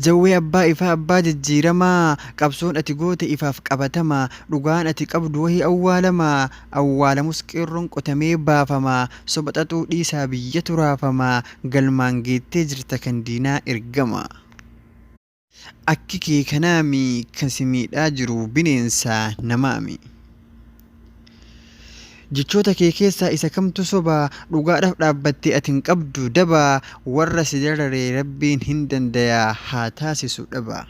Jawwee abbaa ifaa abbaa jijjiiramaa Qabsoon ati goote ifaaf qabatama Dhugaan ati qabdu wahi awwaalama Awwaalamus qeerroon qotamee baafama Soba xaxuu dhiisaa biyyatu raafama Galmaan geettee jirta kan diinaa ergama. Akki kee kanaami kan si miidhaa jiru bineensa namaami. Jechoota kee keessaa isa kamtu soba? Dhugaadhaf dhaabbatte ati hin qabdu daba Warra si darare Rabbiin hin dandaya haa taasisu dhaba.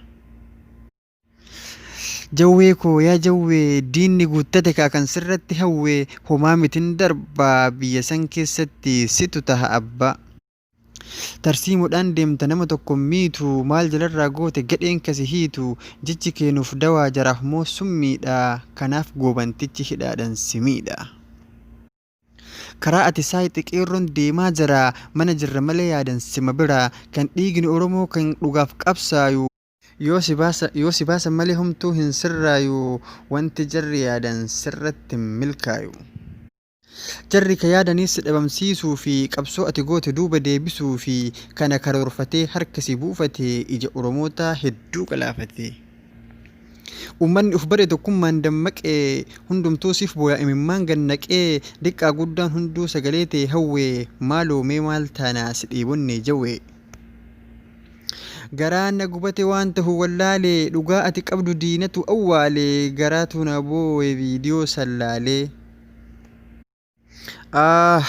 Jawwee koo yaa jawwee diinni guuttate kaa kan sirratti hawwe homaa mitin darba biyya san keessatti situ taha abbaa. Tarsiimoodhaan deemta nama tokko hin miitu maal jalarraa goote gadheen ka si hiitu jechi kee nuuf dawaa jaraaf moo summiidha kanaaf goobantichi hidhaadhan si miidha. Karaa ati saayxe qeerroon deemaa jira mana jirra malee yaadan sima bira kan dhiigni oromoo kan dhugaaf qabsaayu. Yoo si baasan malee homtuu hin sirraayu wanti jarri yaadan sirratti hin milkaayu. Jarri ka yaadaniis si dhabamsiisuufi qabsoo ati goote duuba deebisuufi kana karoorfatee harka si buufate ija Oromootaa hedduu galaafate. Ummanni uf bare tokkummaan dammaqee hundumtuu siif booya imimmaan gad naqee diqqaa guddaan hunduu sagalee tee hawwee maaloo mee maal taanaa si dheebonnee jawwee. Garaan na gubate waan tahu wallaale dhugaa ati qabdu diinatu awwaale garaatu na boowe viidiyoo san laalee. Aah!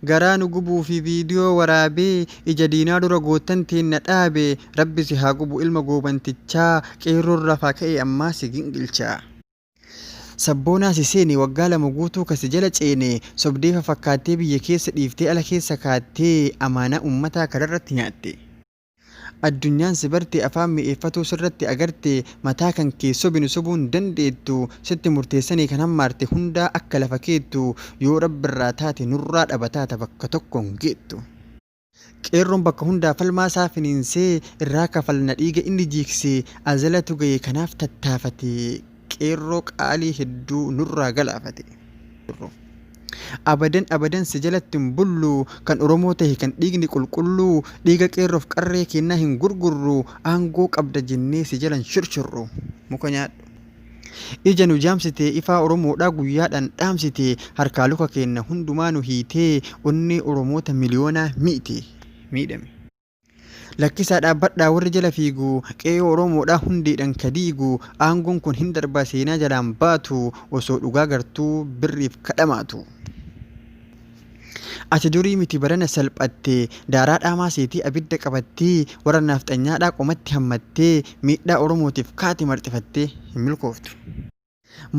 Garaa nu gubuufi viidiyoo waraabee ija diinaa dura goottan teenna dhaabe Rabbi si haa gubu ilma goobantichaa qeerroon lafaa ka'ee ammaa si gingilchaa. Sabboonaa si seene waggaa 2 guutuu ka si jala ceene sobdee fafakkaattee biyya keessa dhiiftee ala keessa kaattee amaanaa ummataa kararratti nyaatte. Addunyaan si barte afaan mi'eeffatuu sirratti agarte mataa kan kee sobi nu sobuu hin dandeettu sitti murteessanii kan hammaarte hundaa akka lafa keettu yoo rabbirraa taate nurraa dhabataata bakka tokko hin geettu. Qeerroon bakka hundaa falmaa isaa finiinsee irraa kafalna dhiiga inni jiikse azalatu gaye kanaaf tattaafate qeerroo qaalii hedduu nurraa galaafate. Abadan abadan si jalatti hin bullu Kan Oromoo tahe kan dhiigni qulqulluu Dhiiga qeerroof qarree keennaa hin gurgurru Aangoo qabda jennee si jala hin shurshurru Muka nyaadhu. Ija nu jaamsite ifaa Oromoodhaa guyyaadhaan dhaamsite Harkaa luka keenna hundumaa nu hiitee Onnee Oromoota miliyoonaa miite. Miidhame. Lakkisaa dhaabbadhaa warri jala fiigu Qe'ee Oromoodhaa hundeedhan ka diigu Aangoon kun hin darbaa seenaa jalaan baatu Osoo dhugaa gartuu birriif ka dhamaatu. Ati durii miti barana salphatte Daaraa dhaamaa seetee abidda qabattee Warra naafxanyaadhaa qomatti hammattee Miidhaa Oromootiif kaate marxifattee Hin milkooftu.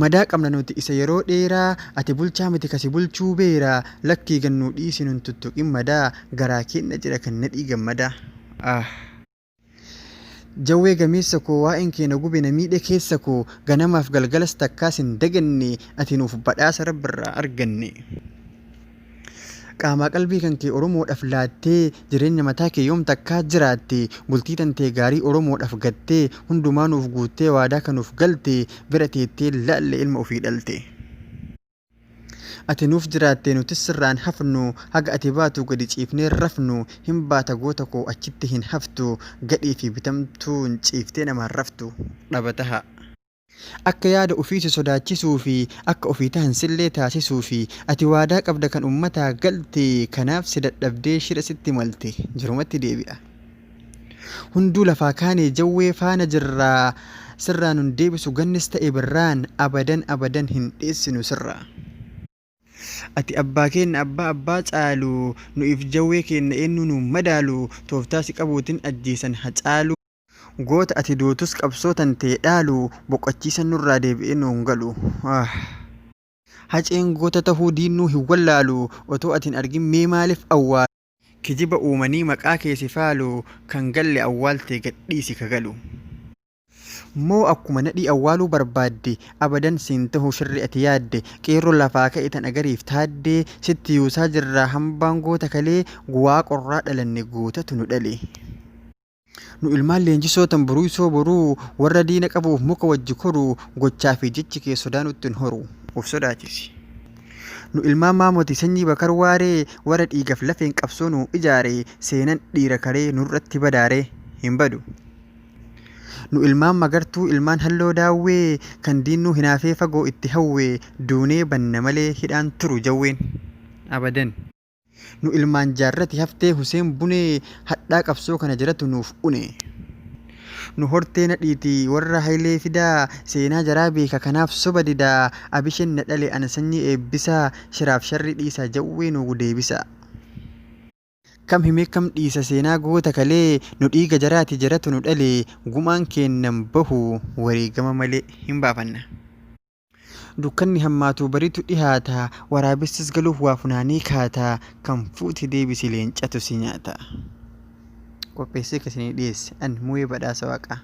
Madaa qabna nuti isa yeroo dheeraa Ati bulchaa miti ka si bulchuu beera Lakkii gad nuu dhiisi nun tuttuqin madaa Garaa keenna jira kan Nadhii Gammadaa. Aah. Jawwee gameessa koo waa'een kee na gube na miidhe keessa koo Ganamaaf galgalas takkaa sin daganne Ati nuuf badhaasa Rabbirraa arganne. Qaamaa qalbii kan kee Oromoodhaf laattee Jireenya mataa kee yoom takkaa jiraatte Bultii tantee gaarii Oromoodhaf gattee Hundumaa nuuf guuttee waadaa ka nuuf galte Bira teettee laalle ilma ofii dhalte. Ati nuuf jiraatte nutis sirraan hafnu Haga ati baatu gadi ciifnee rafnu Hin baata goota koo achitti hin haftu Gadhee fi bitamtuun ciiftee namaan raftu. Dhaba tahaa. Akka yaada ufii si sodaachisuufi akka ofii tahan sillee taasisuufi Ati waadaa qabda kan ummataa galte kanaaf si dadhabdee shira sitti malte Jarumatti deebi'a. Hunduu lafaa kaane jawwee faana jirraa Sirraa nun deebisu gannis ta'e birraan Abadan abadan hin dheessinu sirraa. Ati abbaa keenna abbaa abbaa caalu Nu'iif jawwee keenna eennuu nuun madaalu Tooftaa si qabuutin ajjeesan Hacaaluu. Goota ati duutus qabsoo tantee dhaalu boqochiisan nurraa deebi'ee nuun galu. Aah. Haceen goota tahuu diinnuu hin wallaalu otoo ati hin argin mee maalif awwaalu. Kijiba uumanii maqaa kee si faalu kan galle awwaalte gad dhiisi ka galu. Moo akkuma Nadhii awwaaluu barbaadde abadan siin tahu shirri ati yaadde qeerroon lafaa ka'e tan agariif taaddee sitti yuusaa jirraa hambaan goota kalee Waaqorraa dhalanne gootatu nu dhale. Nu ilmaan leenjisoo tan buruuysoo boruu Warra diina qabuuf muka wajji koru Gochaa fi jechi kee sodaa nutti hin horu Of sodaachisi. Nu ilmaan maamoti sanyii Bakar Waaree Warra dhiigaf lafeen qabsoo nuu ijaare Seenan dhiira karee nurratti badaare Hin badu. Nu ilmaan Magartuu ilmaan Halloo Daawwee kan diinnuu hinaafee fagoo itti hawwe duunee banna malee hidhaan turu jawween. Abadan. Nu ilmaan Jaarrati haftee Huseen Bunee hadhaa qabsoo kana jaratu nuuf une. Nu hortee Nadhiiti warra Hayilee Fidaa seenaa jaraa beeka kanaaf soba didaa Abishen na dhale ana sanyii Eebbisaa shiraaf sharrii dhiisaa jawwee nuu deebisaa. Kam himee kam dhiisa seenaa goota kalee nu dhiiga jaraati jaratu nu dhale gumaan keenna hin bahu wareegama malee hin baafanna. Dukkanni hammaatu bariitu dhihaata waraabessis galuuf waa funaanee kaata kan fuute deebisi leencatu si nyaata. Qopheessee ka isinii dhiyeesse an Muhee Badhaasa Waaqaa.